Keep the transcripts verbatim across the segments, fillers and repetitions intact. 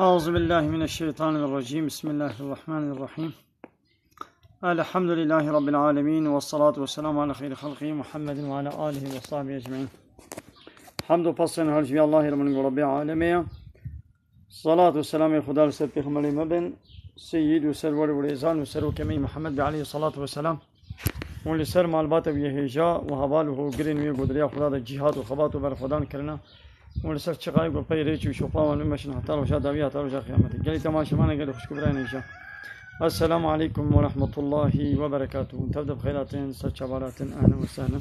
أعوذ بالله من الشيطان الرجيم. بسم الله الرحمن الرحيم. الحمد لله رب العالمين، والصلاة والسلام على خير خلقه محمد وعلى آله وصحبه أجمعين. Hamd û pes tên her ji vî Allahê re min û Rebbê alemê ye. Salat û selamê Xuda li ser pêxemberê me bin, seyyid û serwer û rêzan û serokê me Muhammed be aleyhi salatu ve selam. Û li ser malbata wî hêja û heval û hogirên wî ku di rêya Xuda de cîhad û xebat û berxwedan kirine. Û li ser çiqayê ku pey rêç û şopa wan bimeşin heta roja dawî, heta roja qiyametê. Gelî temaşevana, gelî xwişk û birayên hêja. Esselamu aleykum ve rahmetullahi ve berekatuhu. Tev de bi xeyr hatin, ser çavalatin, ehlen ve sehlen.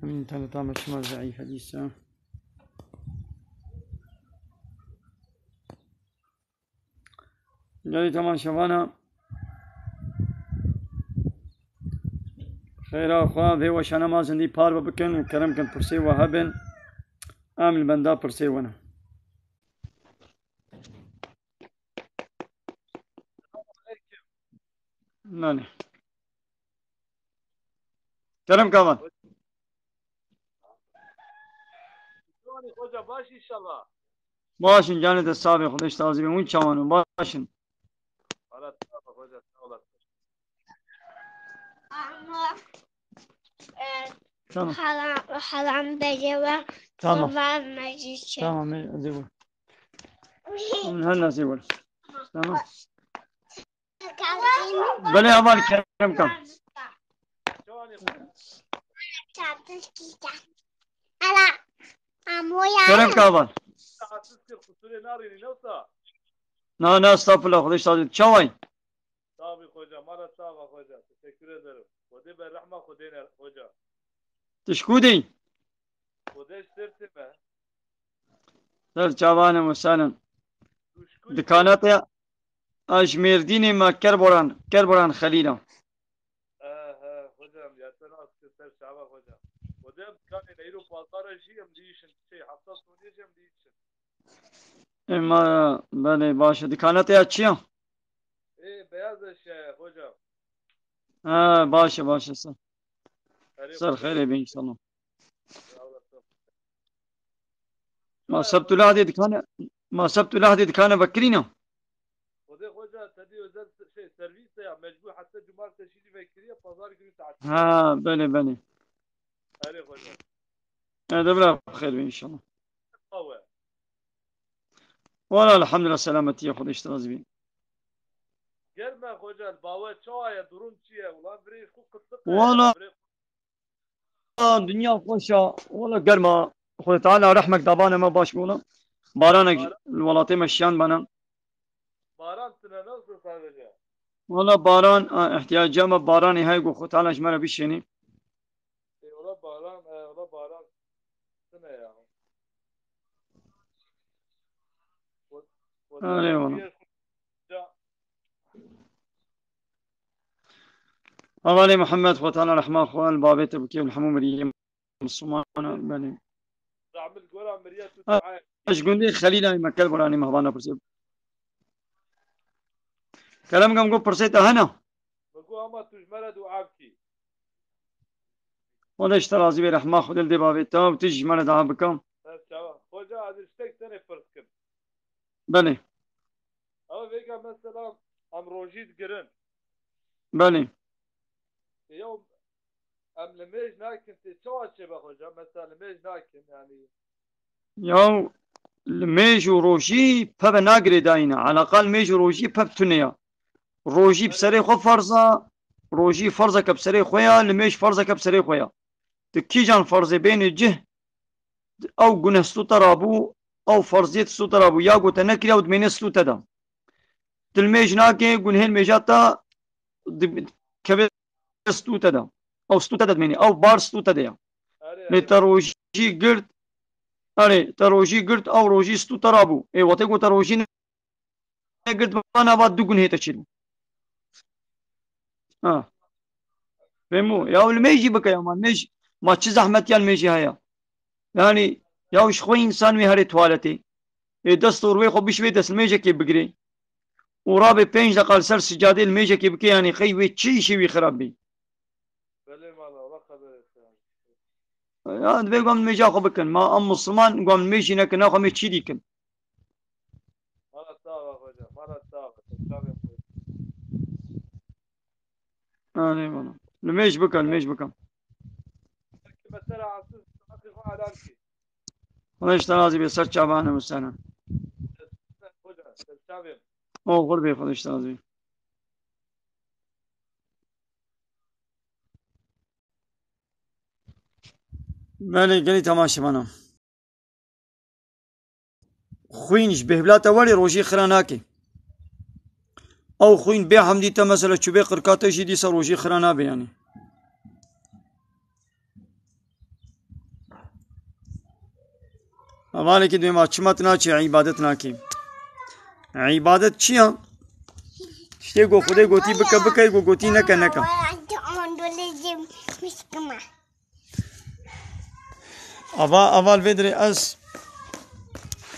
Em înterneta me çima zeîf e dîsa. Gelî temaşevana, xêra xwe vê weşana ma zindî parve bikin û kerem kin pirsê we hebin. Em li benda pirsê we ne. Nanê. Kerem kavan. Hoca baş inşallah. Baş in, canê te sax be, Xwedê ji te razî be. Hûn çawan in? Baş in. Wala sağ ol hoca, sağ olasın. Ama, e, Tamam. Halam, halam bere ve Tamam. Babam meclisi. Tamam, e, hadi bu. Hadi nasıl bu? Tamam. Belê, heval, kerem kan. Kerem ka heval. Na, na, estağfurullah, Xwedê ji te razî. Çawa yî? Sağ ol hoca, mala sağ ol hoca. Teşekkür ederim. Xwedê be rehma Xwedê ne hoca. Tu ji ku dî? Xwedê ji Sêrtê me. Ser çavan e, Musa Alim. Dikana te ya, a, ji Mêrdînê me Kerboran, Kerboran Xelîl a. He, he, hocam, ya sen az ki ser çava hocam. Hocam, dikanê Neyro pazara jî em diyişin. Şey, hafta sonu jî em diyişin. Ema, belê, baş e. Dikana te ya çi ya? E, beyaz eşya ya hocam. Ha, baş e, baş e, ser. Ser xêrê be inşallah. Ma sebtula dê dikane, ma sebtula dê dikane vekirîna. Xwedê hoca te dî özel se-, şey, servis e ya, mecbur heta cumartesi jî vekiriye, pazar günü saat. Ha, belê, belê. Erê hoca. E, de bira xêr be inşallah. Awe. Wala elhamdülillah, selametiye, Xwedê ji te razî be. Germe hoca, bawe çawa ye, durum çi ye? Ulan virê xwe qıtlık e, Wala virê Aa, dinya xweş a. Wala germ a. Xwedê Teala rehmek dabane me baş be wala. Baranek Baran, li welatê me şiyan bana. Baran tine nasıl sadece? Wala baran, a, ihtiyaca me baranê heye ku Xwedê Teala ji me re bişênî. E, wala baran, e, wala baran tine ya. Xwedê, Xwedê Erê wala. Hevalê Muhammed, Xwedê Teala rehma xwe li bavê te bike û li hemû miriyê Mislimana, belê. Rahmet gora miriye tu Ha, duaya. Ez ji gundê Xelîlayê me, Kerboranê me, hevana pirsê. Kerem kam got pirsê te hene? Min got ama tu ji me re dua bikî. Xwedê ji te razî be, rehma Xwedê li dê bavê te û tu jî ji me re dua bike. Ser çava. Hoca, ez ê ji te tenê pirs kim. Belê. Ew vêga mesela em rojî digirin. Belê. Ew em li mêj nakin tê çawa çêbe hoca? Mesela li mêj nakin yani. Ya li mêj û rojî peve nagirê dayîne. Eleqa li mêj û rojî pev tune ya. Rojî bi serê xwe ferz a, rojî ferzeke bi serê xwe ya, li mêj ferzeke bi serê xwe ya. Tu kîjan ferzê bênê cih, ew guneh stû te rabû, ew ferziyet stû te rabû, ya ku te nekiriya û dimêne stû te de. Tu li mêj nake, gunhên mêja te di-, keve stû te de. Ew stû te de dimêne, ew bar stû te de ya. Erê, Lê erê. Te rojî girt, erê, te rojî girt, ew rojî stû te rabû. Ê, wextê ku te rojî negirtibana va du gunhê te çêbû. Ha. Fehmû? Ya li mêj jî bike ya, ma mêj, ma çi zehmetiya li mêjê heye? Yani, ya ji xwe însan wê herê tuwaletê. Ê dest û rûyê xwe bişivê destmêjekê bigirê. Û rabê pênc deqa li ser sicadê li mêjekê bike, yani qey wê çi îşê wî xirab bî? Belê mala, Allah xeber etsin. Ya, divê gom mêja xwe bikin. Ma em Musulman gom mêjî nekin, naxwe mê çî dikin. Çavê xwe. Erê wala. Limêj bike, limêj bike. Belkî mesela asıl, Xwedê ji te razî be, ser çavan e, mesela. Hoca, ser çavê. O, qurbe, Xwedê ji te razî be. Belê, gelî temaşevana. Xwîn ji bêhbila te werê rojî xira nake. Ew xwîn bê hemdî te mesela çûbê qirka te jî dîsa rojî xira nabe yanî. Hevalekî dibê ma çima tu naçî îbadet nakî? Îbadet çi ya? Tiştê ku Xwedê gotî bike, bike, ku gotî neke, neke. Ava, ava li vê dirê ez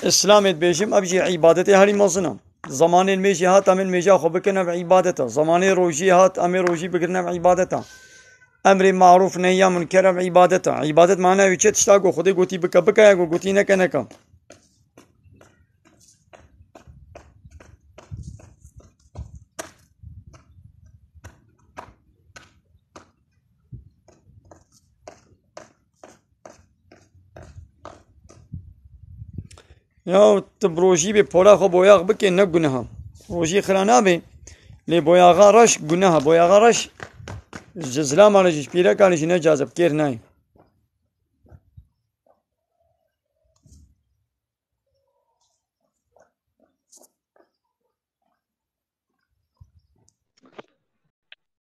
Îslamê dibêjim, ev jî îbadetê herî mezin e. Zamanê nimêjê hat, em ê nimêja xwe bikin, ev îbadet e. Zamanê rojiyê hat, em ê rojî bigirin, ev îbadet e. Emrê marûf, nehya munker, ev îbadet e. Îbadet mana wî çi? Tişta ku Xwedê gotî bike, bike, ya ku gotî neke, neke. Ya tu bi rojî bê pola xwe boyax bikê ne guneha. Rojî xira nabê, lê boyaxa reş guneha. Boyaxa reş ji zilama re jî, ji pîreka re jî ne cazibkêr nayê.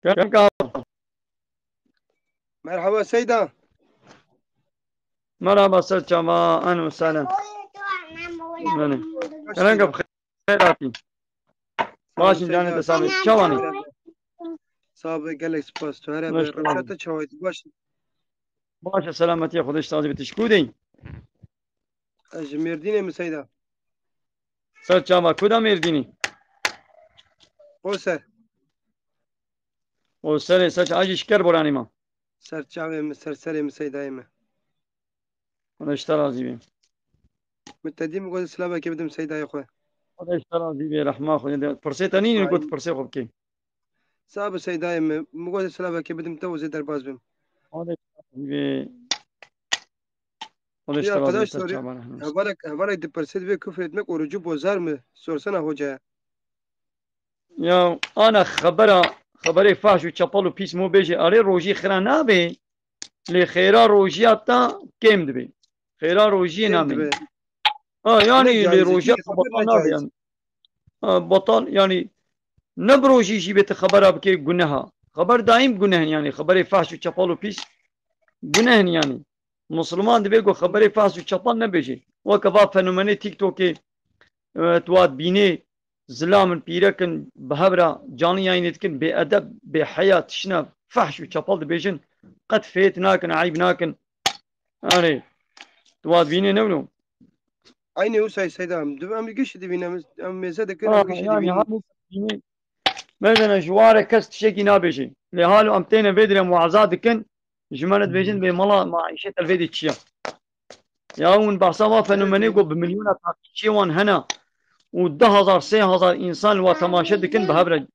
Kerem ka. Merhaba Seyda. Merhaba, ser çava, ahlen ve sahlen. Bene. Kerem ka, bi xêr hatî. Baş in, canê te sax be. Çawanî? Sax be, gelek spas. Tu here be. Rewşa te çawa ye? Baş. Baş e, selametiya Xwedê ji te razî be, tu ji ku de yî? Ez ji Mêrdînê me Seyda. Ser çava, ku da Mêrdînî? Qoser. Qoserê, ser çava, ez jî ji Kerboranê me. Ser çavê me, ser serê me Seydayê me. Xwedê ji te razî be. Min te dî min got silavekê bidim Seydayê xwe. Xwedê ji te razî be, rehma Xwedê de. Pirsê te nînin ku tu pirsê xwe bikî? Sax be Seydayê me, min got silavekê bidim te û zê derbas bim. Xwedê ji te razî be. Xwedê ji te razî be, ser çava, rehma. Hevalek, hevalek dipirsê, divê kufr etmek orucu bozar mı? Sorsana hocaya. Ya ana xebera, xeberê fahş û çepel û pîs mo bêjê, erê rojî xira nabe, lê xêra rojiya te kêm dibe. Xêra rojiyê namê. Ha, yanî lê rojiya te betal nabe yanî. Ha, betal yanî ne bi rojî jî bê tu xebera bikê guneha. Xeber daîm guneh in yanî. Xeberê fahş û çepel û pîs guneh in yanî. Musulman divê ku xeberê fahş û çepel nebêjê. Weke va fenomenê TikTokê, e, tu wa dibînê, zilam in, pîrek in, bi hev re canî yayînê dikin, bêedeb, bêheya, tiştine fahş û çepel dibêjin, qet fêt nakin, eyb nakin. Erê, tu wa dibînê ne wilo? Eynî wisa Seyda, em, em giştî dibînin, em, em mêze dikin, em giştî dibînin. Mezene ji ware kes tiştekî nabêjê. Lê halo em têne vê dirê muaza dikin, ji me re dibêjin bê mala maîşet el vê dî çi ye? Ya hûn behsa va fenomenê ku bi milyona takipçiyê wan hene û du hezar, sê hezar însan li wa temaşe dikin bi hev re.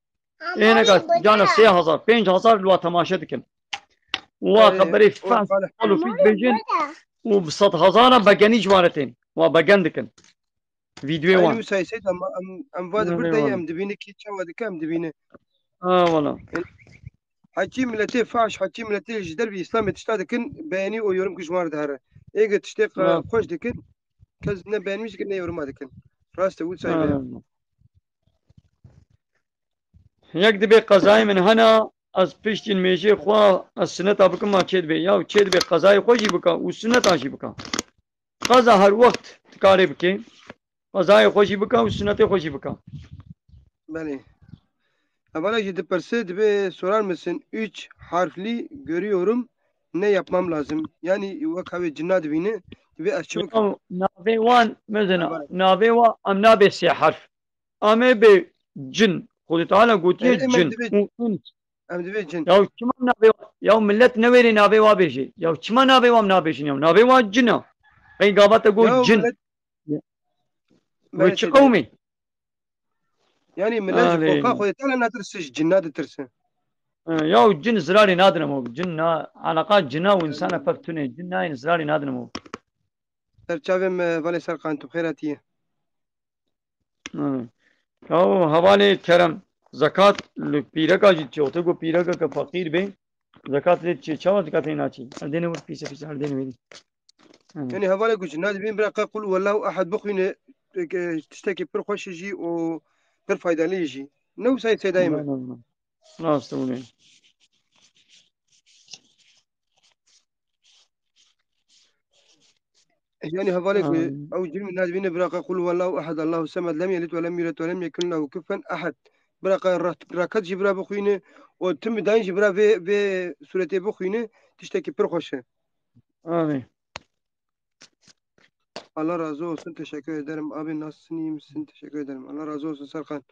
Ê neka cana sê hezar, pênc hezar li wa temaşe dikin. Wa xeberê fehs û pîs dibêjin û bi sed hezara begenî ji wan re tên. Wa begen dikin. Vîdyoyê wan. Wisa Seyda, em, em va dibir de em dibîne kî çawa dike em dibîne. Ha, wala. Hekî miletê faş, hekî miletê ji dervî Îslamê tişta dikin, beğeni û yorum ki ji wan re dihere. Êge tiştê xweş dikin, kes ne beğenmiş dikin, ne yoruma dikin. Rast e, wisa ye. Yek dibê qezayê min hena, ez piştî nimêjê xwe, ez suneta bikim, ma çê dibê? Ya çê dibê qezayê xwe jî bika û suneta jî bika. Qeza her wext dikarê bike. Qezayê xwe jî bike û sunetê xwe jî bike. Belê. Hevalek jî dipirse, dibê sorar mısın? Üç harfli görüyorum. Ne yapmam lazım? Yani wek havê cina dibîne, dibê ez çi bikim? Ya navê wan mezina. Hevalek. Navê wa em nabê sê harf. Em ê bê cin. Xwedê Teala gotiye cin û ins. Em divê cin. Ya çima navê wa? Ya millet newêrê navê wa bêjê. Ya çima navê wa em nabêjin ya? Navê wa cin e. Qey gava te got cin. Wê çi qewmê? Yani millet ji Alê. Xoka xwe tane natirse, ji cinna ditirse. E, ya û cin zirarê nadine mo. Cin na, alaqa cina û insana pek tune. Cin nayên zirarê nadine mo. Ser çavê me, valê Serkan, tu xêr hatiye. Hı. Ya hevalê Kerem, zekat li pîreka jî çi? Te got pîreka ke feqîr bê, zekat lê çi? Çawa zekatê naçî? Erdêne wir pîse pîse erdêne wêdî. Hı. Yani hevalê ku jina dibîn bira qe qul huwallahu ehad bixwîne, e, tiştekî pir xweş e jî û pir faydalı jî. Ne wisa ye Seydayê min? Hı, hı, hı. Rast e wile. Yani hevalê ku Amin. Ew cin min nadibîne bira qe qul huwallahu ehad, Allahu semed, lem yelid ve lem yulad ve lem yekun lehu kufuwen ehad. Bira qe rat-, rakat jî bira bixwîne û tim dayîn jî bira vê, vê suretê bixwîne, tiştekî pir xweş e. Amin. Allah razı olsun, teşekkür ederim. Abi nasılsın, iyi misin? Teşekkür ederim. Allah razı olsun Serkan.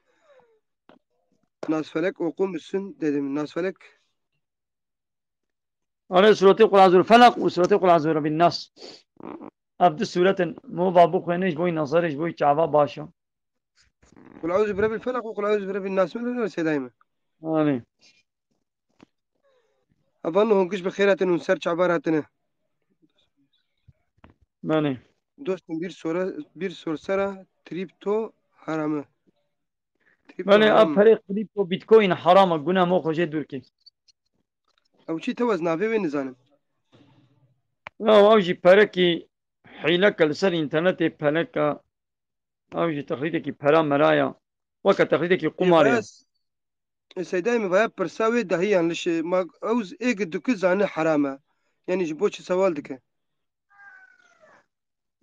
Nasfelek oku musun dedim. Nasfelek. Arê suretê Qul Azûr Felak û suretê Qul Azûr Rabbin Nas. Ev du suretin mova bixwêne ji bo yî nezerê, ji bo yî çava baş e. Qul Azûr Rabbin Felak û Qul Azûr Rabbin Nas min Seydayê min. Amin. Evan hûn giş bi xêr hatin, hûn ser çavar hatine. Belê. Dostum, bir sora, bir sorsera, kripto haram e? Kripto Belê, haram a e? Perê kripto, bitcoin haram e, guna mo xwe jê dûr kê. Ew çi, tew ez navê wê nizanim. Ya, ew jî perekî hîleke li ser înternetê pelek e. Ew jî texlîdekî pera mera ya. Weke texlîdekî qumarê ya. Ê, ez, ê, Seydayê min vaya pirsa wê dahî yanlış e. Ma ew z-, ê gi dike zane heram e. Yanî ji bo çi sewal dike?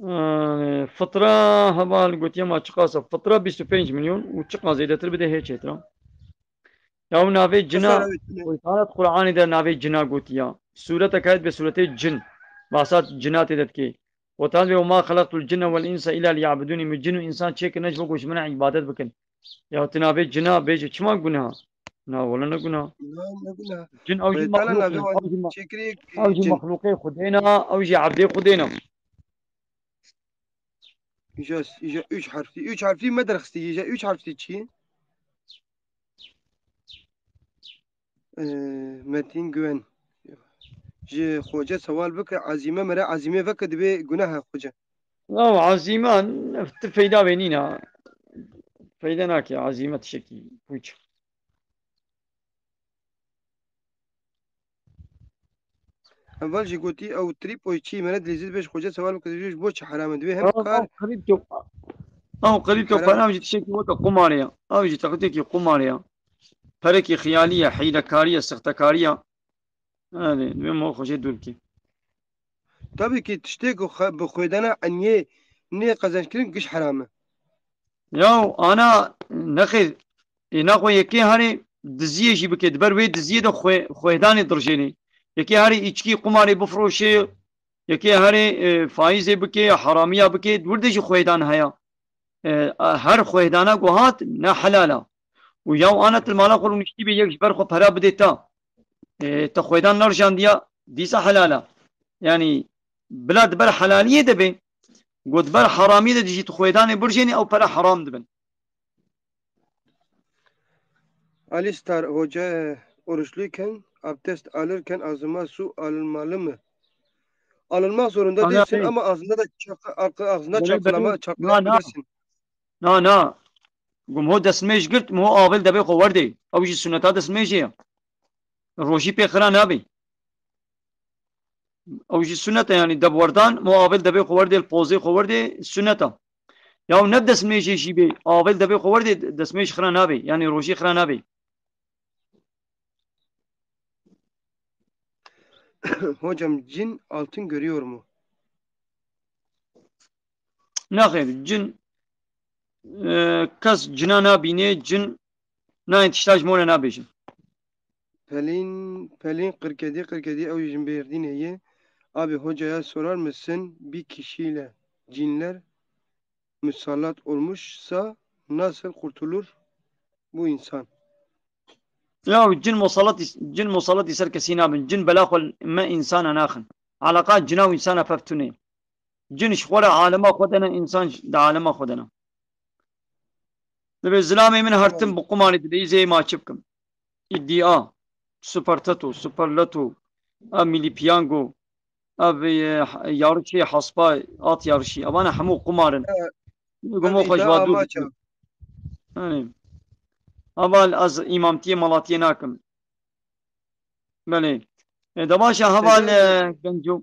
Ee, fitra heval gotiye ma çiqas e? Fitra bîst û pênc milyon û çiqas zêdetir bide hê çêtir e. Ya ew navê cina, Qur'anê de navê cina gotiya. Sûreteke heye dibê sûretê cin. Bahsa cina tê de dikê. Û ta dibê, "Ve ma xelaqtul cinne vel insa illa liya'budûn." Min cin û însan çêkirine ji bo ku ji min re îbadet bikin. Ya tu navê cina bêje çima gunah? Na, wele ne gunah. Na, ne gunah. Cin ew jî Xwedê Teala mexlûq navê in. Wan Ew jî me-, çêkirî ew jî cin. Mexlûqê Xwedê ne, ew jî ebdê Xwedê ne. Îja, îja üç harflî, üç harflî me derxistî, îja üç harflî çi ye? Ee, Metin Güven. Ji xoce sewal bike, Azîme mere, Azîme veke dibê gunah e xoce. Ya Azîme, tu feyda wê nîna. Feyda nake, Azîme tiştekî pûç. Heval jî gotî, ew trîpoyê çi ye, mere dilîzî dibê ji xoce sewal bike, dibê ji bo çi heram e? Dibê hem Ew, kar ew kripto, ew kripto Heram. Pera jî tiştekî weke qumarê ye. Ew jî texlîdekî qumarê ye. Perekî xiyalî ye, hîlekarî ye, sixtekarî ye. Erê, dibê mo xwe jê dûr bikî. Tabii ki tiştê ku xwe-, bi xwêdana eniyê nê qezenc kirin giş heram e. Yaw, ana nexêr, ê naxwe yekê herê diziyê jî bike, di ber wê diziyê de xwe-, xwêhdanê dirjênê. Yekê herê îçkî, qumarê bifroşê, yekê herê, e, faîzê bike, heramiya bike, di wir de jî xwêhdan heye. E, her xwêhdana ku hat, ne helal e. Û yaw ana tu li mala xwe rûniştî bê, yek ji ber xwe pera bidê te. E, te xwêdan nerjandiya, dîsa helal e. Yanî, bila di ber helaliyê de be, ku di ber heramiyê de dijî tu xwêdanê birjênî, ew pere heram dibin. Alistar Hoca, oruçluyken abdest alırken ağzıma su alınmalı mı? Alınmak zorunda Ana değilsin bey. Ama ağzında da çakı-, arka-, ağzında Böyle çakılama, bey. Çakılabilirsin. Na, na. Na, na. Gum ho destmêj girt, mo avêl devê xwe werdê. Ew jî sunneta destmêjê ye. Rojî pê xira nabê. Ew jî sunnet e, yanî debwerdan, mo avêl devê xwe werdê, li pozê xwe werdê, sunnet e. Ya ne destmêjê jî bê, avêl devê xwe werdê, destmêj xira nabê, yanî rojî xira nabê. Hocam, cin altın görüyor mu? Nexêr, cin, e, kes cina nabîne, cin nayên tişta ji me re nabêjin. Pelin, Pelin Qirkedî, Qirkedî ew jî ji Mêrdînê ye. Abi, hocaya sorar mısın? Bir kişiyle cinler musallat olmuşsa nasıl kurtulur bu insan? Ya cin musallat, cin musallat ser kesî nabin. Cin bela xwe me însana naxin. Alaqa cina û însana pevtune. Cin ji xwe re alema xwe de ne, însan ji, di alema xwe de ne. Dibê zilamê min hertim bi qumarê dibê, îzê ma çi bikim? Îdîa, Supertato, Superlotto, ev Milli Piyango, ev, e, yarişê hespa, at yarişî. Evana hemû qumar in. Gumo xwe ji va dûr bikin. Heval ez îmamtiyê malatiyê nakim. Belê. E, de baş e, heval, e, Genco.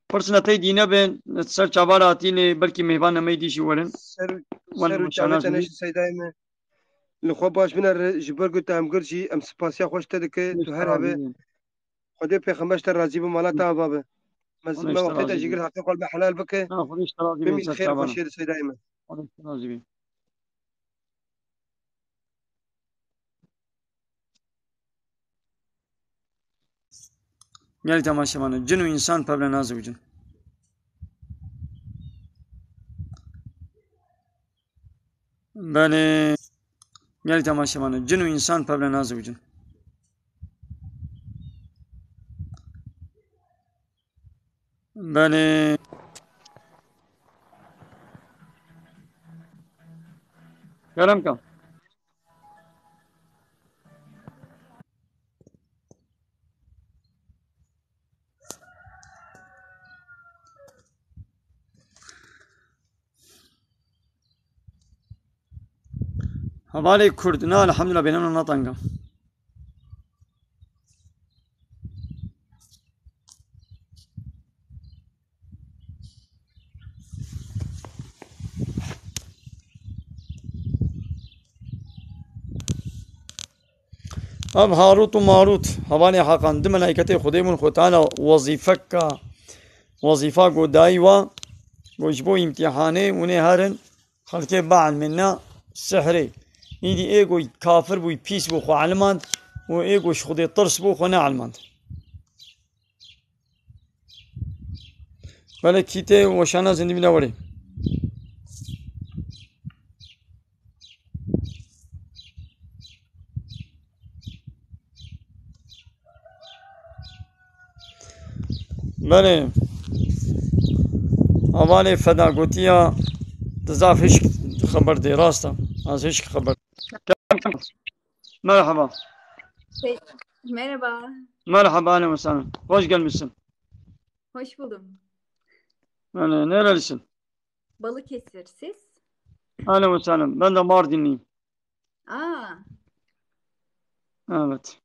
Pirsina te dîne be, ser çavara hatî lê belkî mêvan nemeyî dî jî werin. Ser û, ser û çavê te neşî Seydayê me. Li xwe baş bine re, ji ber ku te em girt jî, em spasiya xwe ji te dike, tu her hebe. Xwedê pêxember ji te razî be, mala te ava be. Me, me wextê te jî girt, heqê xwe li me helal bike. Bimîn xêr xweşiyê li Seydayê me. Gelî temaşevano, cin û însan pevle nazewicin. Belê, gelî temaşevano, cin û însan pevle nazewicin. Belê. Kerem ka. Hevalê Kurd, na elhamdulillah bênana na tanga. Ev Harût û Marût, hevalê Heqan, du melayketê Xwedê bûn, Xwe Teala wezîfeka, wezîfa ku dayî wa, ku ji bo îmtîhanê hûnê herin, xelkê bielmîne ne sihrê. Îdî ê ku kafir bû, pîs bû, xwe elmand û ê ku ji Xwedê tirs bû, xwe neelmand. Belê kî tê weşana zindî bîne werê. Belê. Hevalê Feda gotiya, tu zaf hişk xeber dê, rast e. Ez hişk xeber. Merhaba. Şey, merhaba. Merhaba, ahlen ve sahlen. Hoş gelmişsin. Hoş buldum. Yani, nerelisin? Balıkesir, siz? Ahlen ve sahlen. Ben de Mardinliyim. Aa. Evet.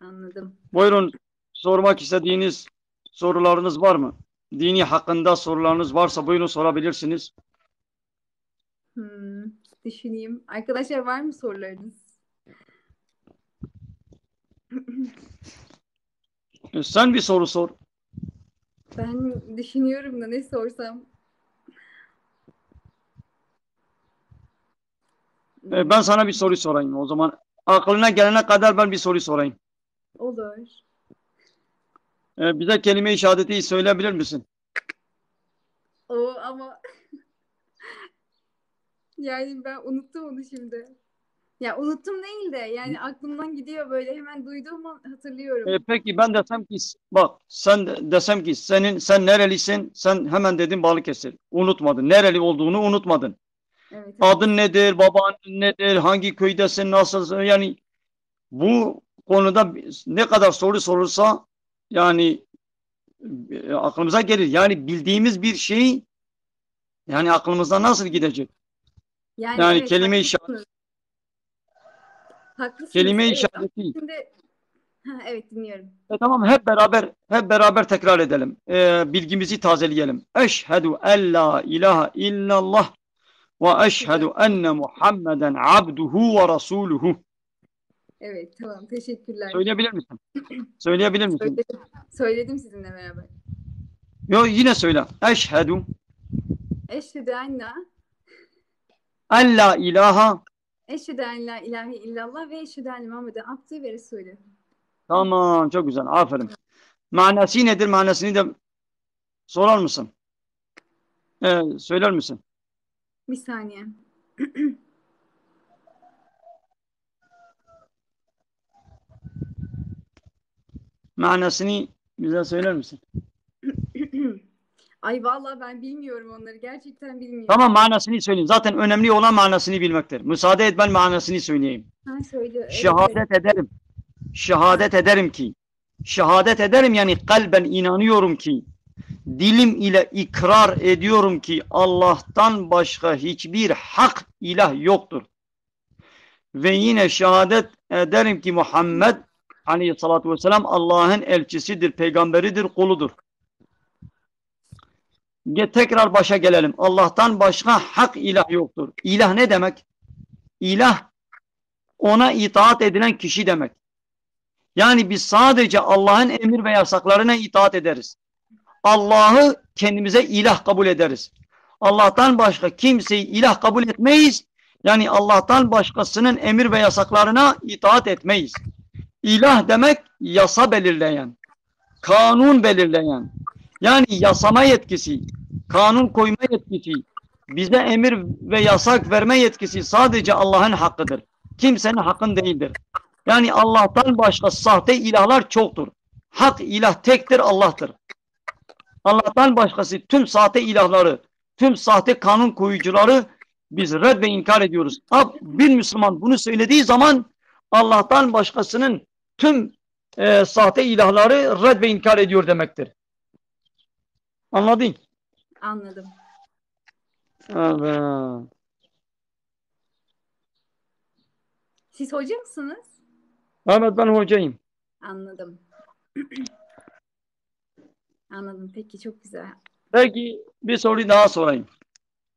Anladım. Buyurun, sormak istediğiniz sorularınız var mı? Dini hakkında sorularınız varsa buyurun sorabilirsiniz. Hmm, düşüneyim. Arkadaşlar, var mı sorularınız? E, sen bir soru sor. Ben düşünüyorum da ne sorsam. E, ben sana bir soru sorayım o zaman. Aklına gelene kadar ben bir soru sorayım. Olur. E, bize kelime-i şehadeti söyleyebilir misin? O ama yani ben unuttum onu şimdi. Ya unuttum değil de yani aklımdan gidiyor böyle, hemen duyduğum an hatırlıyorum. E, peki ben desem ki, bak, sen de, desem ki senin, sen nerelisin? Sen hemen dedin Balıkesir. Unutmadın. Nereli olduğunu unutmadın. Evet, evet. Adın nedir? Baban nedir? Hangi köydesin? Nasıl? Yani bu konuda ne kadar soru sorulsa yani, e, aklımıza gelir. Yani bildiğimiz bir şey yani aklımızdan nasıl gidecek? Yani, yani evet, kelime-i şehadet. Haklısınız. Kelime-i şehadeti. Şimdi, ha, evet, dinliyorum. E, tamam, hep beraber, hep beraber tekrar edelim. E, bilgimizi tazeleyelim. Eşhedü en la ilahe illallah ve eşhedü enne Muhammeden abduhu ve rasuluhu. Evet, tamam. Teşekkürler. Söyleyebilir misin? Söyleyebilir misin? Söyledim, söyledim sizinle beraber. Yo, yine söyle. Eşhedü. Eşhedü enne. En la ilaha. Eşhedü en la ilahe illallah ve eşhedü enne Muhammeden abdü ve resulü. Tamam, çok güzel. Aferin. Manası nedir? Manasını da sorar mısın? Ee, söyler misin? Bir saniye. Manasını bize söyler misin? Ay vallahi ben bilmiyorum onları. Gerçekten bilmiyorum. Tamam, manasını söyleyeyim. Zaten önemli olan manasını bilmektir. Müsaade et, ben manasını söyleyeyim. Ha, söyle. Evet, Şehadet ederim. Şehadet ederim ki. Şehadet ederim, yani kalben inanıyorum ki. Dilim ile ikrar ediyorum ki Allah'tan başka hiçbir hak ilah yoktur. Ve yine şehadet ederim ki Muhammed aleyhissalatu vesselam Allah'ın elçisidir, peygamberidir, kuludur. Ge-, tekrar başa gelelim. Allah'tan başka hak ilah yoktur. İlah ne demek? İlah, ona itaat edilen kişi demek. Yani biz sadece Allah'ın emir ve yasaklarına itaat ederiz. Allah'ı kendimize ilah kabul ederiz. Allah'tan başka kimseyi ilah kabul etmeyiz. Yani Allah'tan başkasının emir ve yasaklarına itaat etmeyiz. İlah demek yasa belirleyen, kanun belirleyen, yani yasama yetkisi, kanun koyma yetkisi, bize emir ve yasak verme yetkisi sadece Allah'ın hakkıdır. Kimsenin hakkın değildir. Yani Allah'tan başka sahte ilahlar çoktur. Hak ilah tektir, Allah'tır. Allah'tan başkası tüm sahte ilahları, tüm sahte kanun koyucuları biz red ve inkar ediyoruz. Ab-, bir Müslüman bunu söylediği zaman Allah'tan başkasının tüm e, sahte ilahları red ve inkar ediyor demektir. Anladın? Anladım. Evet. Siz hoca mısınız? Evet, ben hocayım. Anladım. Anladım. Peki, çok güzel. Peki, bir soru daha sorayım.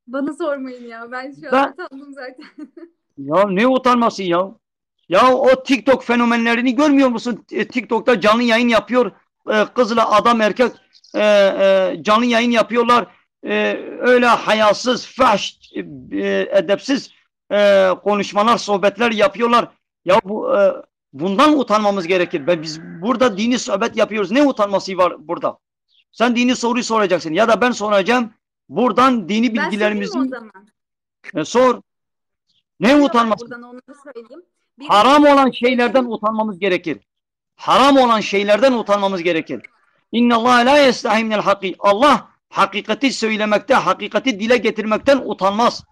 Bana sormayın ya. Ben şu Ben- an utandım zaten. Ya ne utanması ya? Ya o TikTok fenomenlerini görmüyor musun? E, TikTok'ta canlı yayın yapıyor. E, kızla adam erkek e, e, canlı yayın yapıyorlar. E, öyle hayasız, fahş, e, edepsiz e, konuşmalar, sohbetler yapıyorlar. Ya bu e, bundan utanmamız gerekir. Ben, biz burada dini sohbet yapıyoruz. Ne utanması var burada? Sen dini soruyu soracaksın ya da ben soracağım. Buradan dini Ben sorayım bilgilerimizi o zaman. E, sor. Ne Biliyorlar utanması? Buradan onları söyleyeyim. Bir Haram de- olan şeylerden utanmamız gerekir. Haram olan şeylerden utanmamız gerekir. İnna Allah la yestahi minel haki. Allah hakikati söylemekte, hakikati dile getirmekten utanmaz.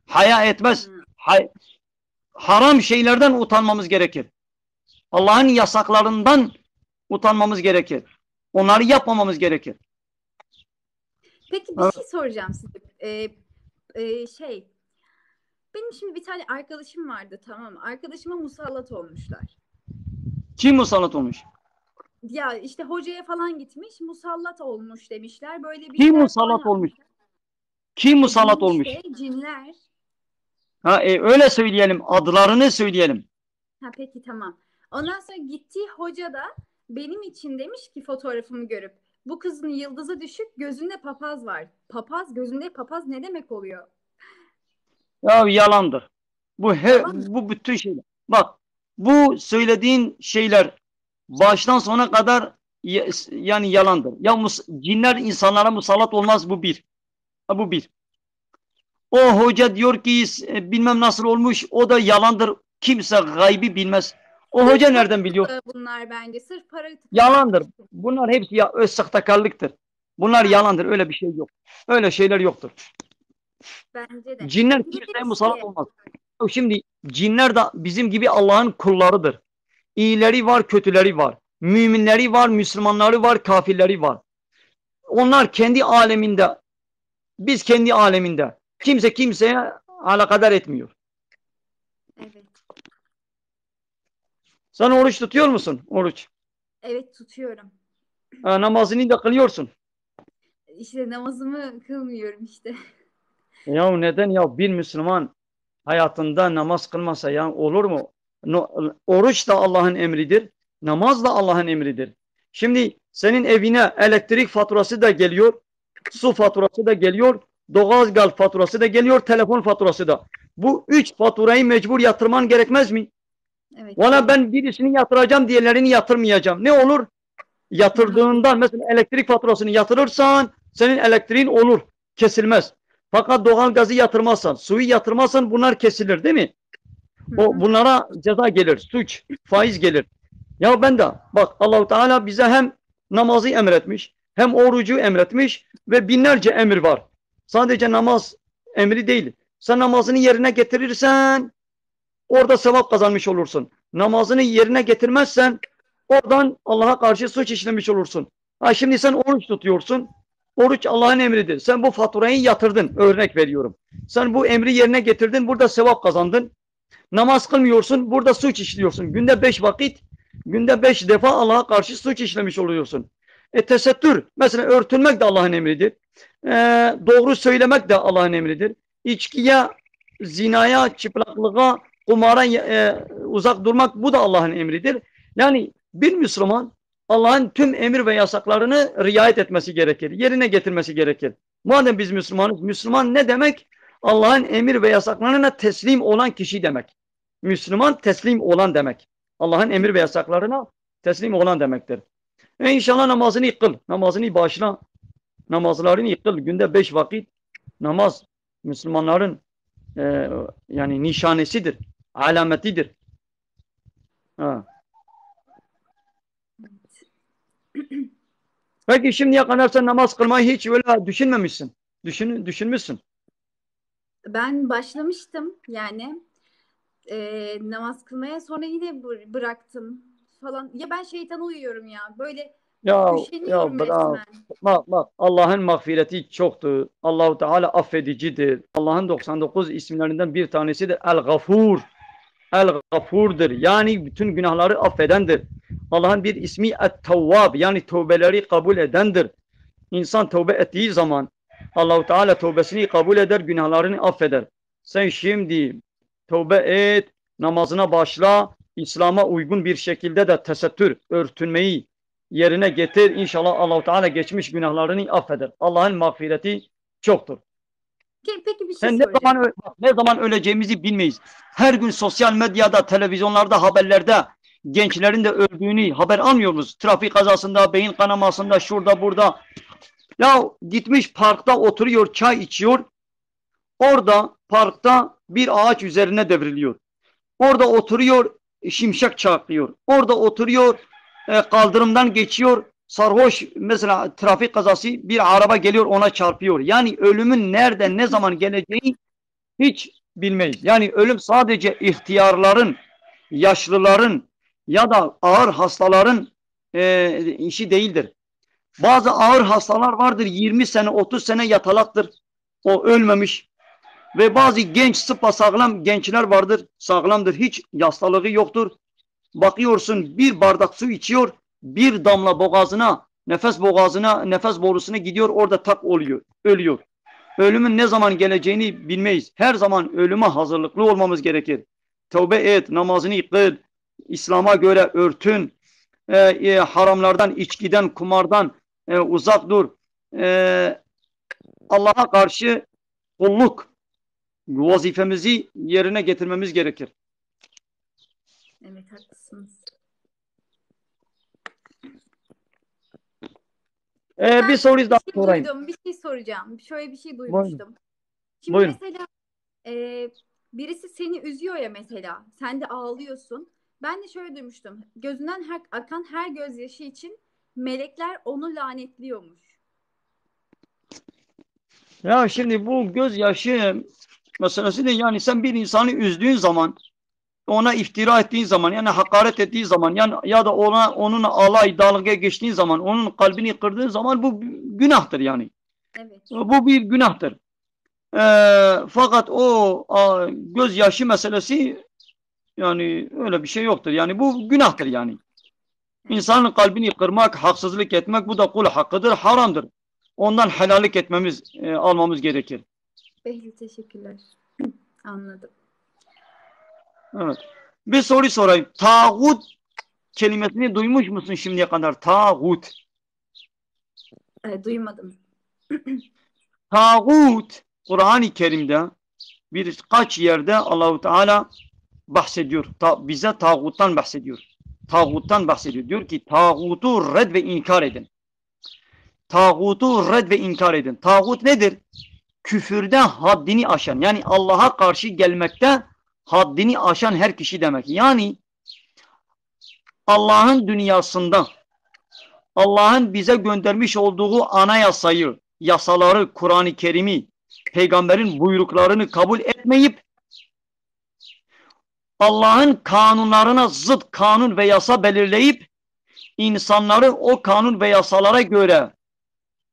Haya etmez. Hmm. Hay- haram şeylerden utanmamız gerekir. Allah'ın yasaklarından utanmamız gerekir. Onları yapmamamız gerekir. Peki, bir Evet. Şey soracağım size. Ee, e, şey, benim şimdi bir tane arkadaşım vardı, tamam mı? Arkadaşıma musallat olmuşlar. Kim musallat olmuş? Ya işte hocaya falan gitmiş, musallat olmuş demişler. Böyle bir Kim şeyler musallat falan olmuş? Kim musallat yapmış. olmuş? İşte cinler. Ha, e, öyle söyleyelim, adlarını söyleyelim. Ha, peki, tamam. Ondan sonra gittiği hoca da benim için demiş ki, fotoğrafımı görüp, "Bu kızın yıldızı düşük, gözünde papaz var." Papaz, gözünde papaz ne demek oluyor? Ya yalandır. Bu he, Yalan mı? Bu bütün şeyler. Bak, bu söylediğin şeyler baştan sona kadar ya- yani yalandır. Ya mus- cinler insanlara musallat olmaz, bu bir. Ha, bu bir. O hoca diyor ki s- bilmem nasıl olmuş, o da yalandır. Kimse gaybi bilmez. O hoca nereden biliyor? Bunlar bence sırf para Yalandır. Bunlar hepsi ya, öz sahtekarlıktır. Bunlar yalandır. Öyle bir şey yok. Öyle şeyler yoktur. Bence de. Cinler Peki, kimseye birisi- musallat olmaz. Şimdi cinler de bizim gibi Allah'ın kullarıdır. İyileri var, kötüleri var. Müminleri var, Müslümanları var, kafirleri var. Onlar kendi aleminde, biz kendi aleminde. Kimse kimseye alakadar etmiyor. Evet. Sen oruç tutuyor musun? Oruç. Evet, tutuyorum. Ha, namazını da kılıyorsun. İşte namazımı kılmıyorum işte. Ya neden ya, bir Müslüman hayatında namaz kılmasa ya olur mu? No, oruç da Allah'ın emridir. Namaz da Allah'ın emridir. Şimdi senin evine elektrik faturası da geliyor, su faturası da geliyor, doğalgaz faturası da geliyor, telefon faturası da. Bu üç faturayı mecbur yatırman gerekmez mi? Evet. Valla ben birisini yatıracağım, diğerlerini yatırmayacağım. Ne olur? Yatırdığından, mesela elektrik faturasını yatırırsan senin elektriğin olur, kesilmez. Fakat doğalgazı yatırmazsan, suyu yatırmazsan bunlar kesilir, değil mi? O bunlara ceza gelir, suç, faiz gelir. Ya ben de bak, Allahu Teala bize hem namazı emretmiş, Hem orucu emretmiş ve binlerce emir var. Sadece namaz emri değil. Sen namazını yerine getirirsen orada sevap kazanmış olursun. Namazını yerine getirmezsen oradan Allah'a karşı suç işlemiş olursun. Ha, şimdi sen oruç tutuyorsun. Oruç Allah'ın emridir. Sen bu faturayı yatırdın. Örnek veriyorum. Sen bu emri yerine getirdin. Burada sevap kazandın. Namaz kılmıyorsun. Burada suç işliyorsun. Günde beş vakit, günde beş defa Allah'a karşı suç işlemiş oluyorsun. E, tesettür. Mesela örtünmek de Allah'ın emridir. E, doğru söylemek de Allah'ın emridir. İçkiye, zinaya, çıplaklığa, kumara, e, uzak durmak, bu da Allah'ın emridir. Yani bir Müslüman Allah'ın tüm emir ve yasaklarını riayet etmesi gerekir. Yerine getirmesi gerekir. Madem biz Müslümanız, Müslüman ne demek? Allah'ın emir ve yasaklarına teslim olan kişi demek. Müslüman teslim olan demek. Allah'ın emir ve yasaklarına teslim olan demektir. E, inşallah namazını kıl, namazını başla, namazlarını kıl. Günde beş vakit namaz Müslümanların, e, yani nişanesidir, alametidir. Ha. Peki şimdiye kadar sen namaz kılmayı hiç öyle düşünmemişsin. Düşün, düşünmüşsün. Ben başlamıştım yani, e, namaz kılmaya, sonra yine bı- bıraktım falan. Ya ben şeytana uyuyorum ya. Böyle Ya, üşeniyorum ya bırak. resmen. Bak, bak, Allah'ın mağfireti çoktur. Allahu Teala affedicidir. Allah'ın doksan dokuz isimlerinden bir tanesi de El-Gafur. El-Gafur'dur. Yani bütün günahları affedendir. Allah'ın bir ismi Et-Tevvab, yani tövbeleri kabul edendir. İnsan tövbe ettiği zaman Allahu Teala tövbesini kabul eder, günahlarını affeder. Sen şimdi tövbe et, namazına başla, İslam'a uygun bir şekilde de tesettür, örtünmeyi yerine getir. İnşallah Allahu Teala geçmiş günahlarını affeder. Allah'ın mağfireti çoktur. Ke- Peki bir şey Sen ne soracağım. zaman ö- bak, ne zaman öleceğimizi bilmeyiz. Her gün sosyal medyada, televizyonlarda, haberlerde gençlerin de öldüğünü haber almıyor musunuz? Trafik kazasında, beyin kanamasında, şurada, burada. Ya gitmiş parkta oturuyor, çay içiyor. Orada parkta bir ağaç üzerine devriliyor. Orada oturuyor, şimşek çakıyor. Orada oturuyor, e, kaldırımdan geçiyor. Sarhoş, mesela trafik kazası, bir araba geliyor, ona çarpıyor. Yani ölümün nerede, ne zaman geleceği hiç bilmeyiz. Yani ölüm sadece ihtiyarların, yaşlıların ya da ağır hastaların, e, işi değildir. Bazı ağır hastalar vardır, yirmi sene, otuz sene yatalaktır. O ölmemiş. Ve bazı genç, sıpasağlam gençler vardır, sağlamdır, hiç hastalığı yoktur. Bakıyorsun, bir bardak su içiyor, bir damla boğazına, nefes boğazına, nefes borusuna gidiyor, orada tak oluyor, ölüyor. Ölümün ne zaman geleceğini bilmeyiz. Her zaman ölüme hazırlıklı olmamız gerekir. Tövbe et, namazını kıl, İslam'a göre örtün, e, e, haramlardan, içkiden, kumardan, e, uzak dur. E, Allah'a karşı kulluk vazifemizi yerine getirmemiz gerekir. Evet, haklısınız. E, bir soru daha sorayım. Duydum, bir şey soracağım. Şöyle bir şey duymuştum. Şimdi Buyurun. Mesela, e, birisi seni üzüyor ya mesela, sen de ağlıyorsun. Ben de şöyle duymuştum. Gözünden her, akan her gözyaşı için melekler onu lanetliyormuş. Ya şimdi bu gözyaşı meselesi de, yani sen bir insanı üzdüğün zaman, ona iftira ettiğin zaman, yani hakaret ettiği zaman, yani ya da ona, onunla alay, dalga geçtiğin zaman, onun kalbini kırdığın zaman bu günahtır yani. Evet. Bu bir günahtır. Ee, fakat o, a, gözyaşı meselesi, yani öyle bir şey yoktur. Yani bu günahtır yani. İnsanın kalbini kırmak, haksızlık etmek, bu da kul hakkıdır, haramdır. Ondan helallik etmemiz, e, almamız gerekir. Peki, teşekkürler. Anladım. Evet. Bir soru sorayım. Tağut kelimesini duymuş musun şimdiye kadar? Tağut. E, duymadım. Tağut, Kur'an-ı Kerim'de birkaç yerde Allahu Teala bahsediyor. Ta- bize tağuttan bahsediyor. Tağuttan bahsediyor. Diyor ki tağutu red ve inkar edin. Tağutu red ve inkar edin. Tağut nedir? Küfürde haddini aşan, yani Allah'a karşı gelmekte haddini aşan her kişi demek. Yani Allah'ın dünyasında Allah'ın bize göndermiş olduğu anayasayı, yasaları, Kur'an-ı Kerim'i, peygamberin buyruklarını kabul etmeyip, Allah'ın kanunlarına zıt kanun ve yasa belirleyip, insanları o kanun ve yasalara göre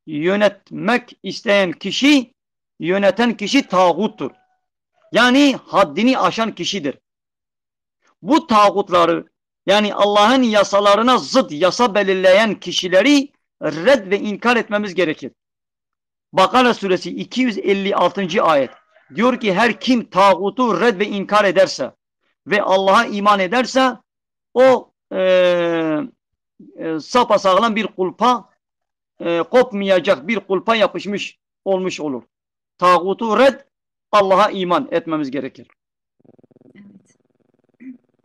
yönetmek isteyen kişi, yöneten kişi tağuttur. Yani haddini aşan kişidir. Bu tağutları, yani Allah'ın yasalarına zıt yasa belirleyen kişileri red ve inkar etmemiz gerekir. Bakara suresi iki yüz elli altıncı ayet. Diyor ki, her kim tağutu red ve inkar ederse ve Allah'a iman ederse, o, e, e, sapasağlam bir kulpa, e, kopmayacak bir kulpa yapışmış olmuş olur. Tağutu red, Allah'a iman etmemiz gerekir. Evet.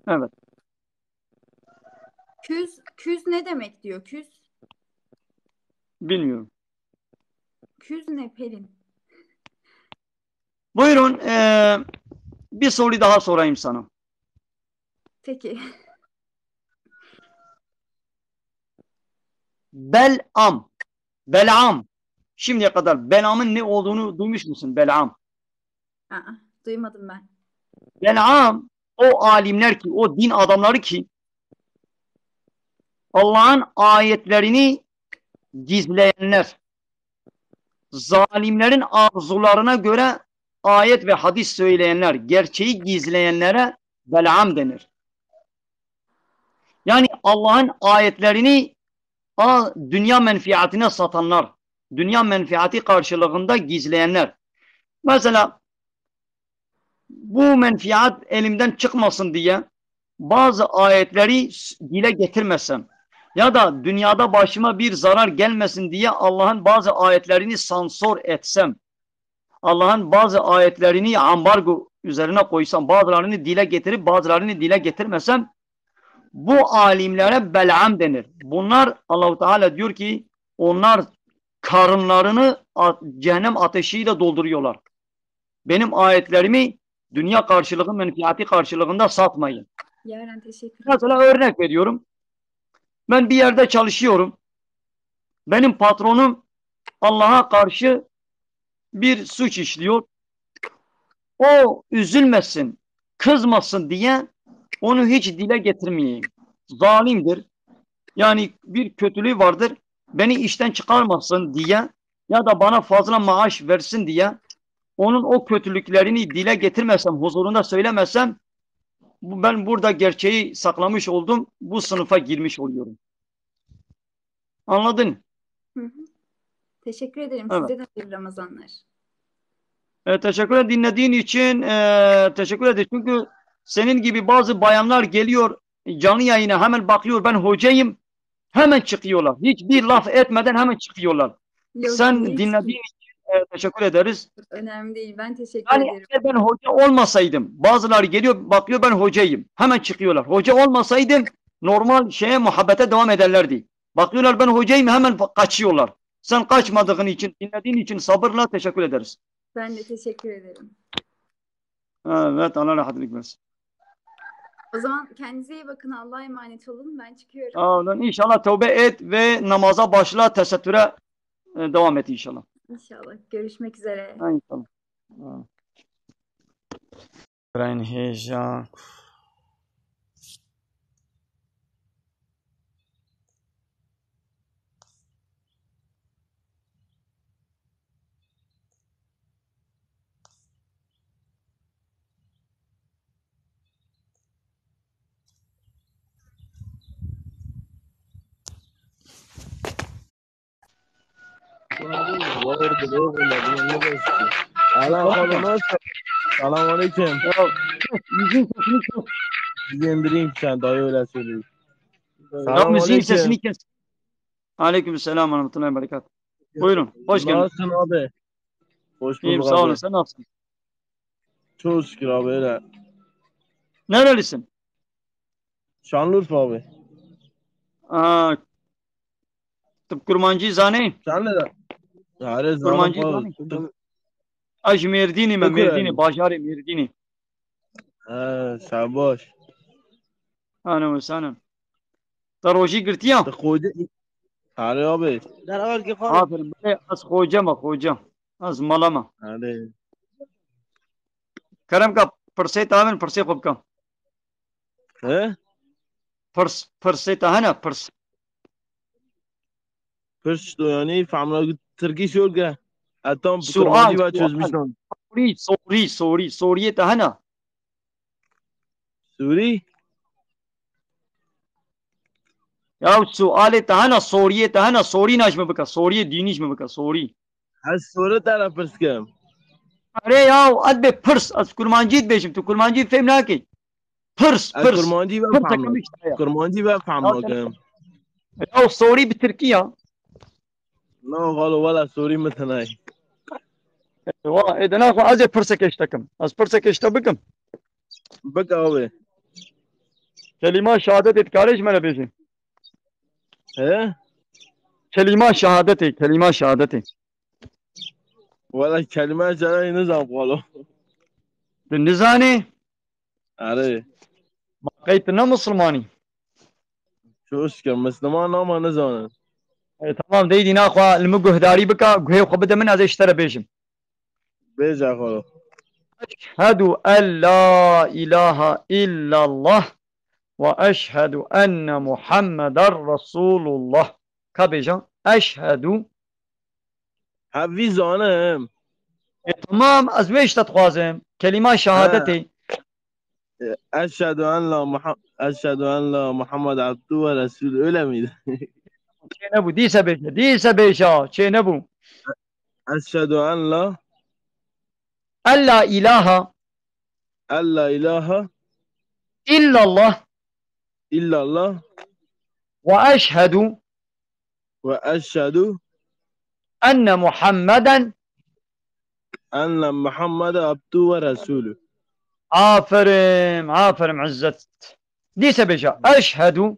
Evet. Küz, küz ne demek diyor? Küz, Bilmiyorum. küz ne Pelin? Buyurun, e, bir soru daha sorayım sana. Peki. Bel'am. Bel'am. Şimdiye kadar Bel'am'ın ne olduğunu duymuş musun? Bel'am. Aa, duymadım ben. Bel'am o alimler ki, o din adamları ki Allah'ın ayetlerini gizleyenler, zalimlerin arzularına göre ayet ve hadis söyleyenler, gerçeği gizleyenlere Bel'am denir. Yani Allah'ın ayetlerini a, dünya menfiatine satanlar, dünya menfiati karşılığında gizleyenler. Mesela bu menfiat elimden çıkmasın diye bazı ayetleri s- dile getirmesem ya da dünyada başıma bir zarar gelmesin diye Allah'ın bazı ayetlerini sansor etsem, Allah'ın bazı ayetlerini ambargo üzerine koysam, bazılarını dile getirip bazılarını dile getirmesem, bu alimlere Bel'am denir. Bunlar, Allahu Teala diyor ki, onlar karınlarını at- cehennem ateşiyle dolduruyorlar. Benim ayetlerimi dünya karşılığı, menfiati karşılığında satmayın. Yaren, teşekkür ederim. Mesela örnek veriyorum. Ben bir yerde çalışıyorum. Benim patronum Allah'a karşı bir suç işliyor. O üzülmesin, kızmasın diye onu hiç dile getirmeyeyim. Zalimdir. Yani bir kötülüğü vardır. Beni işten çıkarmasın diye ya da bana fazla maaş versin diye onun o kötülüklerini dile getirmesem, huzurunda söylemesem, bu- ben burada gerçeği saklamış oldum. Bu sınıfa girmiş oluyorum. Anladın? Hı hı. Teşekkür ederim. Evet. Size de hayırlı Ramazanlar. E, teşekkür ederim dinlediğin için. E, teşekkür ederim. Çünkü senin gibi bazı bayanlar geliyor canlı yayına, hemen bakıyor, "Ben hocayım." Hemen çıkıyorlar. Hiçbir laf etmeden hemen çıkıyorlar. Yok, Sen niye dinlediğin için, e, teşekkür ederiz. Önemli değil. Ben teşekkür Yani ederim. eğer ben hoca olmasaydım, bazıları geliyor, bakıyor, "Ben hocayım." Hemen çıkıyorlar. Hoca olmasaydım normal şeye, muhabbete devam ederlerdi. Bakıyorlar, "Ben hocayım," hemen fa- kaçıyorlar. Sen kaçmadığın için, dinlediğin için sabırla teşekkür ederiz. Ben de teşekkür ederim. Evet, Allah rahatlık versin. O zaman kendinize iyi bakın. Allah'a emanet olun. Ben çıkıyorum. Sağ olun. İnşallah tövbe et ve namaza başla, tesettüre e, devam et inşallah. İnşallah. Görüşmek üzere. Ha, inşallah. Ha. Ukrayna hêja. Selam aleyküm. Ya, müziğin sesini kes. Müziği indireyim sen, dayı öyle söyleyeyim. Ya müziğin sesini kes. Aleyküm selam ve rahmetullahi ve berekatuh. Buyurun, hoş geldin. Nasılsın abi? Hoş bulduk. İyiyim, sağ olun. Sen nasılsın? Çok şükür abi, öyle. Nerelisin? Şanlıurfa abi. Aa, tu kurmancî zanî? Sen ne de? Yare Kurmancî zalim zanî? abi. Ez ji Mêrdînê me, Şükür Mêrdînê, abi. bajarê Mêrdînê. He, sen boş. Ahlan we sahlan. Te rojî girtiya? Te koydu. Erê abi. Aferin. Belê, ez xoce me, xoce. Ez mala me. Erê. Kerem ka, pirsê te min, pirsê xwe bikim. He? Pirs, pirsê te hene, pirs. Pirs to yani, famla Tirkî şor ke. Etam Sual, Kurmancî ve sual. Çözmüş lan. Sorî, sorî, sorî, soriyê te hene. Sûrî? Ya sualê te hene, soriyê te hene, sorî naş min bike, soriyê dînî ji min bike, sorî. Ez sorî te re pirs kim. Erê ya, ez bê pirs, ez kurmancî dibêjim, tu kurmancî fêm nakî. Pirs, Ez pirs. Kurmancî ve Pirs fehmo. Ekmiş ya. Kurmancî ve fehmo kim. Ya sorî bi tirkî ya. No, xalo, wela sorî min tenay. Wa, ê de naxwe ez ê pirseke ji te kim. Ez pirseke ji te bikim. Bik abi. Kelîma şehadetê dikarê ji me re bêjî. He? Kelîma şehadetê, kelîma şehadetê. Wela kelîma şehadetê nizam xalo. Tu nizanî? Erê. Ma qey tu ne Musulmanî? Çoşke Musulman ama nizanin. E, tamam, dey dîna xwe li min guhdarî bika, guhê xwe bide min, ez ê ji te re bêjim. Bêje xwe. Eşhedü en la ilahe illallah ve eşhedü enne Muhammeden Resulullah. Ka bêje, eşhedü. Hevî zanim. E, tamam, ez wê ji te dixwazim. Kelîma şehadetê. E, eşhedü en la Muha-, eşhedü en la Muhammed abdu ve resul. Öyle miydi? Çê nebû. Dîse bêje. Dîse bêje. Çê nebû. Eşhedü en la Ella ilaha en la ilahe illallah illallah ve eşhedü ve eşhedü enne Muhammeden enne Muhammeden abdu ve resulü. Aferin, aferin İzzet. Dîse bêje, eşhedü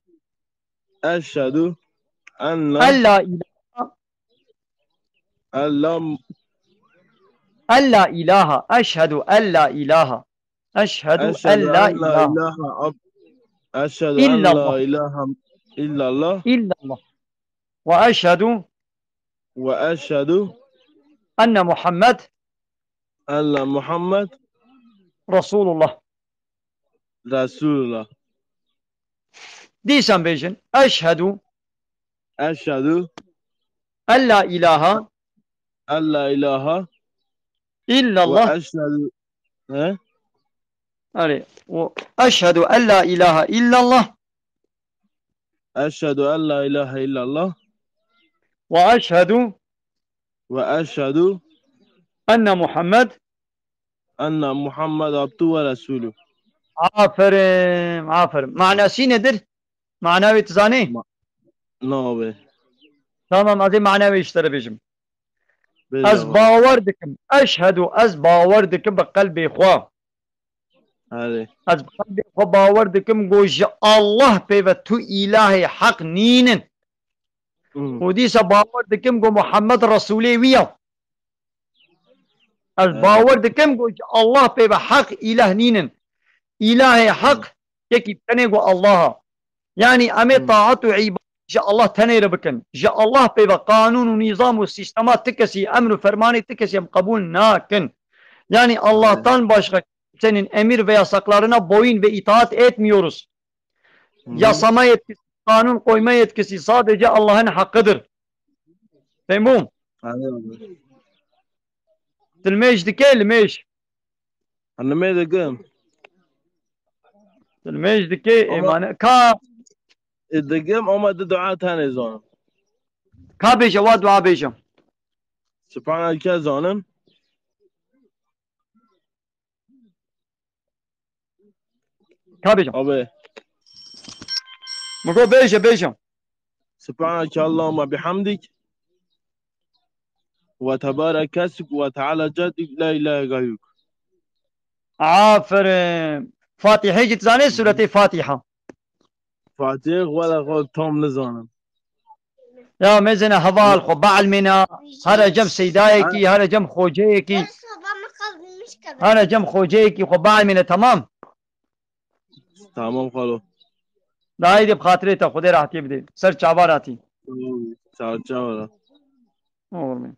Eşhedü en la en la ilahe en la en la ilahe. Eşhedü en la ilahe. Eşhedü Eşhedü en la en la ilahe ilahe ab-, eşhedü en illallah. La ilahe illallah. İllallah. Ve eşhedü Ve eşhedü enne Muhammed en la Muhammed Resulullah. Resulullah. Dîsan bêjin. Eşhedü Eşhedü en la ilahe en la ilahe illallah. Ve eşhedü, he? Erê, ve eşhedü en la ilahe illallah. Eşhedü en la ilahe illallah. Ve eşhedü Ve eşhedü enne Muhammed enne Muhammed abdu ve resulü. Aferin, aferin. Manasî nedir? Mana wê tu zanî? Ma-, ne abi? Tamam, ez ê mana wê ji te re bêjim. Bêje Ez abi. Bawer dikim. Eşhedû, ez bawer dikim bi qelbê xwe. Erê. Ez bi qelbê xwe bawer dikim, go ji Allah pê ve tu îlahê heq nînin. Hmm. Û dîsa bawer dikim, go Muhammed Resûlê wî ye. Ez Erê. Bawer dikim, go ji Allah pê ve heq îlah nînin. Îlahê heq Hmm. Yekî tenê, go Allah e. Yanî em ê Hmm. Taat û îbadet ji Allah tenê re bikin. Ji Allah pê ve qanûn û nîzam û sîstema ti kesî, emr û fermanê ti kesî em qebûl nakin. Yani Allah'tan başka kimsenin emir ve yasaklarına boyun ve itaat etmiyoruz. Hı hı. Yasama yetkisi, kanun koyma yetkisi sadece Allah'ın hakkıdır. Fehmû? Anladım. Dilmêj dike, limêj. Anlamaya da gım. Dilmêj dike, Ama emane. Ka E, digim, ama di dua tenê zanim. Ka bêje, wa dua bêje. Subhaneke zanim. Ka bêje. Abi. Min got bêje, bêje. Subhaneke Allahümme bihamdik. Ve tebarek kesuk ve teala cedduk la ilahe gayruk. Aferin. Fatihê jî dizanê, Suretê Fatiha? Fatihê wela xwe tam nizanim. Ya mêzene heval xwe bielmêne, here cem seydayekî, here cem xoceyekî, here cem xoceyekî xwe bielmêne, tamam? Tamam xalo. Dayê de bi xatirê te, Xwedê rahatiyê bide. Ser çava ratî. Tamam. Çawa çawa da. Olur mu?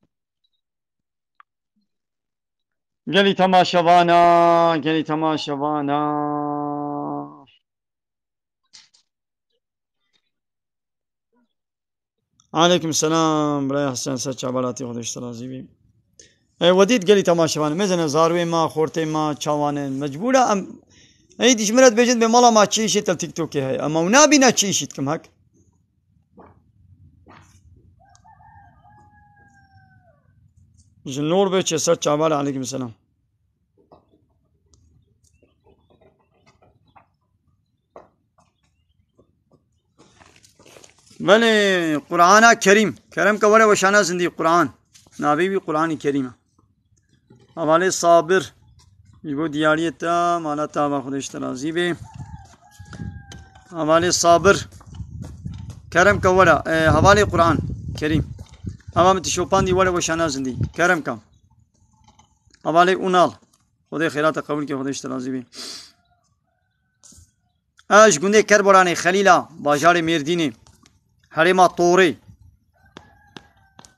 Gelî temaşevana, gelî temaşevana. Aleyküm selam, birayê Hesen, ser çabalatî, Xwedê ji te razî bî. E, wedît gelî temaşevan, mêzene zarwê ma, xortê ma, çawan in, mecbûr e em, ey, dî ji min re dibêjin, bê mala ma çi îşî te TikTokê heye. Ema ew nabîne çi îşî dikim hek. Ji Norveçê ser çaval, aleyküm selam. Belê, Qur'ana Kerîm. Kerem ke were weşana zindî Qur'an. Navê wî Qur'anî Kerîm e. Hevalê Sabir. Ji bo diyariyê te, mala te ava Xwedê ji te razî bê. Hevalê Sabir. Kerem ke were, e, hevalê Qur'an Kerîm. Ava min tişopandî were weşana zindî. Kerem ke. Hevalê Unal. Xwedê xêra te qebûl ke, Xwedê ji te razî bê. Ez ji gundê Kerboranê Xelîla, bajarê Mêrdînê, herêma Torê.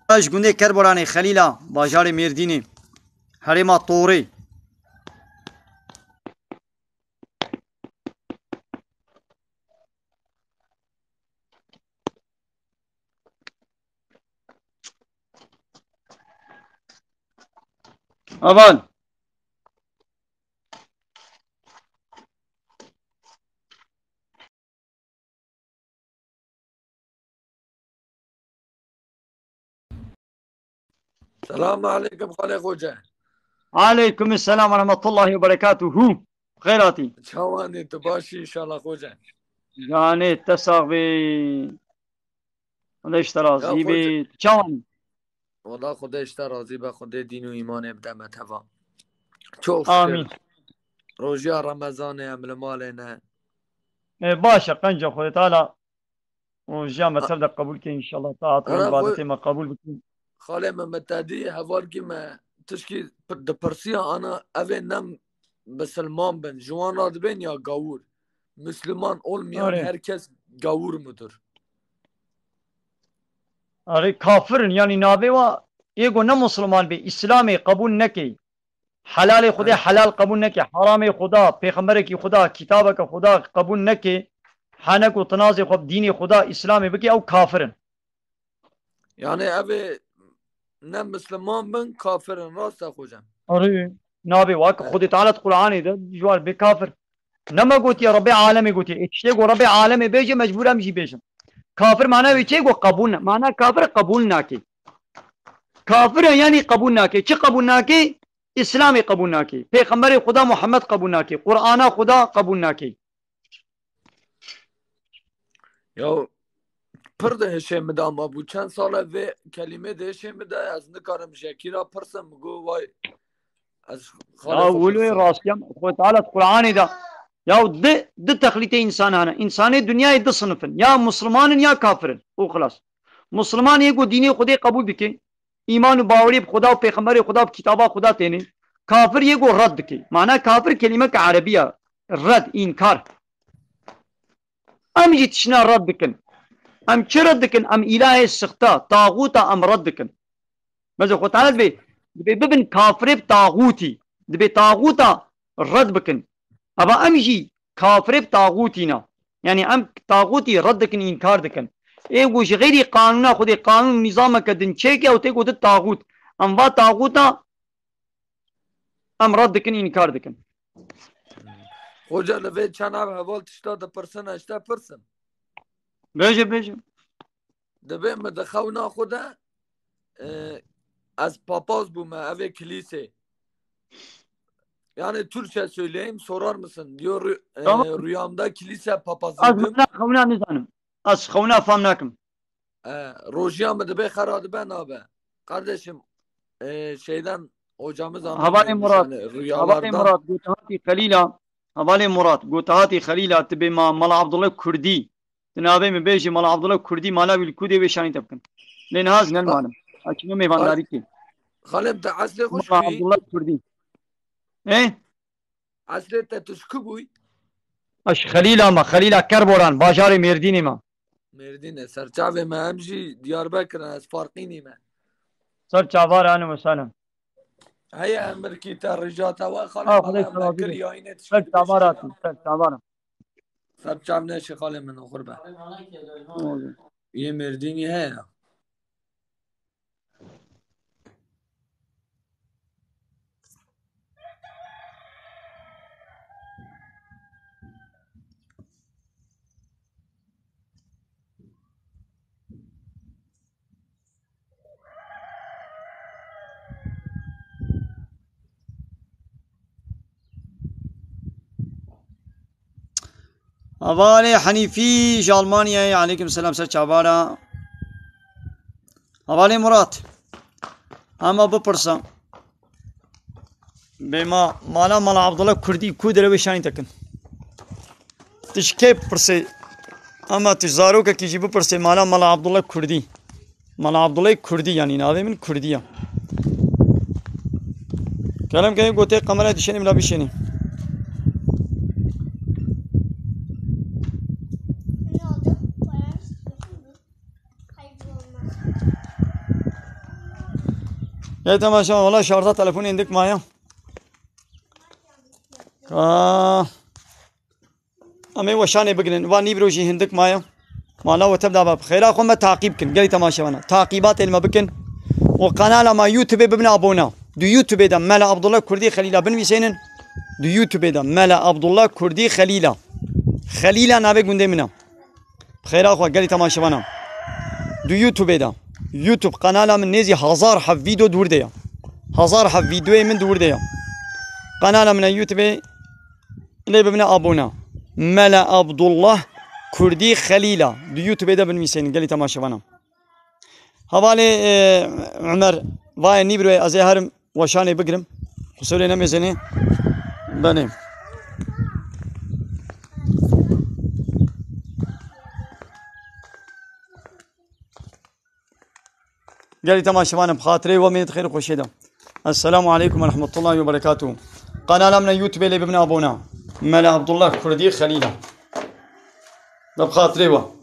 Ez ji gundê Kerboranê Xelîla, bajarê Mêrdînê, herêma Torê. Avan. Selamun aleyküm Xalê Xoce. Aleyküm selam ve rahmetullahi ve berekatuhu. Xeyr hatî. Çawanî, tu baş î înşallah Xoce. Canê te sax bî. Xwedê ji te razî bî. Çawanî? Wala Xwedê ji te razî be, Xwedê dîn û îmanê bide me teva. Çok şükür. Amîn. Rojiya Remezanê em li malê ne. E, baş e, qenca Xwedê Teala rojiya me ser de qebûl ke înşallah. Taat û ibadetê me qebûl bike. Xalê Mehmet Edî, hevalkî me tişkî p-, dipirsiya ana evê ne misilman bin, ji wan re dibên ya gawûr. Misliman olmayan herkes gawûr mudur. Arê kafir in, yanî navê wa ê ku ne Musliman bê, Îslamê qebûl nekey. Helalê Xwedê helal qebûl neke, haramê Xweda, pêxemberekî Xweda, kitabeke Xweda qebûl neke, hene ku tinazê xwe bi dînê Xweda, Îslamê bike, ew kafir in. Yani ev ê ne Misliman bin, kafir in, rast e Xoce. Arê, nabê wa ki Xwedê Teala di Qur'anê de ji wan bê kafir. Ne me gotiye, Rebê Alemê gotiye. Ê tiştê ku Rebê Alemê bêje, mecbûr em jî bêjin. Kafir mana wê çê ku qebûl ne. Mana kafir qebûl nake. Kafir e, yanî qebûl nake. Çi qebûl nake? Îslamê qebûl nake. Pêxemberê Xuda Muhammed qebûl nake. Qur'ana Xuda qebûl nake. Ya pir di hişê min de ama bû. Çend sal e vê kelîmê di hişê min de ye. Ez nikarim ji yekî re pirsim, min got, way, ez Ya Xalê xwe wilo pirsim. Rastiyem, Xwedê Teala di Qur'anê de, ya di, di texlîtê însan hene. Însanê dinyayê di sinif in. Ya Musliman in ya kafir in. Û xilas. Musliman yê ku dînê Xwedê qebûl dike, îman û bawerî bi Xweda û pêxemberê Xweda, bi kitaba Xweda têne. Kafir yê ku red dike. Mana kafir kelîmeke erebî ye. Red, înkar. Em jî tiştine red dikin. Em çi red dikin? Em îlahê sixta, taxûta em red dikin. Mesela Xwedê Teala dibê, dibê bibin kafirê bi taxûtî. Dibê taxûta red bikin. Eva em jî kafirê bi taxûtî ne. Yanî em taxûtî red dikin, înkar dikin. Ê ku ji xeyrî qanûna Xwedê qanûn nîzameke din çêke ew tê gotin taxût. Em va taxûta em red dikin, înkar dikin. Xoca, li vê çend ev heval tişta dipirsin, ez ji te pirsim. Bêje, bêje. Dibê min di xewna xwe de, e, ez papaz bûme, ev ê kilîsê. Yani Türkçe söyleyeyim, sorar mısın? Diyor, e, Tamam. rüyamda kilise papazıydım. Ez wina xewna nizanim. Ez xewna fam nakim. E, rojiya min dibe xera dibe nabe. Kardeşim, e, şeyden hocamız anlatmış, Havalê Murat, yani Havalê rüyalardan. Murat, gotihatî Xelîla, Havalê Murat, gotihatî Xelîla, tu bê ma, Mala Abdullah Kurdî. Tu navê min bêjî, Mala Abdullah Kurdî, mala wî li ku dê wê şanî te bikin. Lê niha ez ne li mal im. Ez çûme mêvandarî kê. Xalê, te eslê xwe ji Mala ku yî? Abdullah Kurdî. Ê? Eslê te tu ji ku bûyî? Ez ji Xelîla me, Xelîla Kerboran, bajarê Mêrdînê me. Mêrdîn e. Serçavê me em jî Diyarbekir in, ez Farqînî me. Ser çavara, ene we selam. Heye em birkî te rêja te we xalê Ha, bala Xwedê em me selamet kir be. Yayînê Ser çavara tişkî tu, ser çavara. Ser çav neşê xalê min oxir be. Oldu. Yê Mêrdînî heye. Hevalê Henîfî ji Almanyayê, aleykum selam, ser çavara. Hevalê Murat, hema bipirsa. Bêma mala Mala Abdullah Kurdî ku dire wê şanî tekin. Tu ji kê bipirsê? Ama tu zarokekî jî bipirsê mala Mala Abdullah Kurdî. Mala Abdullah Kurdî, yanî navê min Kurdî ya. Kerem ke gotê kamera dişênî bila bişênî. Ya temaşa, wala şarja telefonê hindik maye. Ka. Em ê weşanê bigrin. Va Nîvro jî hindik maye. Mala we tev da be. Xêra xwe me taqîb kin. Gelî temaşevana. Taqîbatê li me bikin. Û kanala me YouTube bibine abone. Di YouTube de Mela Abdullah Kurdî Xelîla binivîsênin. Di YouTube de Mela Abdullah Kurdî Xelîla. Xelîla navê gundê min e. Bi xêra xwe gelî temaşevana. Di YouTube de. YouTube kanala min nêzî hezar heb vîdeo di wir de ye. Hezar heb vîdeoyê min di wir de ye. Kanala min e YouTube. Lê bibine abone. Mela Abdullah Kurdî Xelîla. Di YouTube de binivîsênin gelî temaşevana. Hevalê, e, Umer, vayê Nîvroyê ez ê herim weşanê bigrim. Qusurê nemêzênê. Benê. Gelî temaşevanan bi xatirê we, mênê di xêr û xweşiyê de. Esselamu aleykum ve rahmetullahi ve berekatuhu. Kanala min e YouTube lê bibine abone. Mela Abdullah Kurdî Xelîla. Bi xatirê we.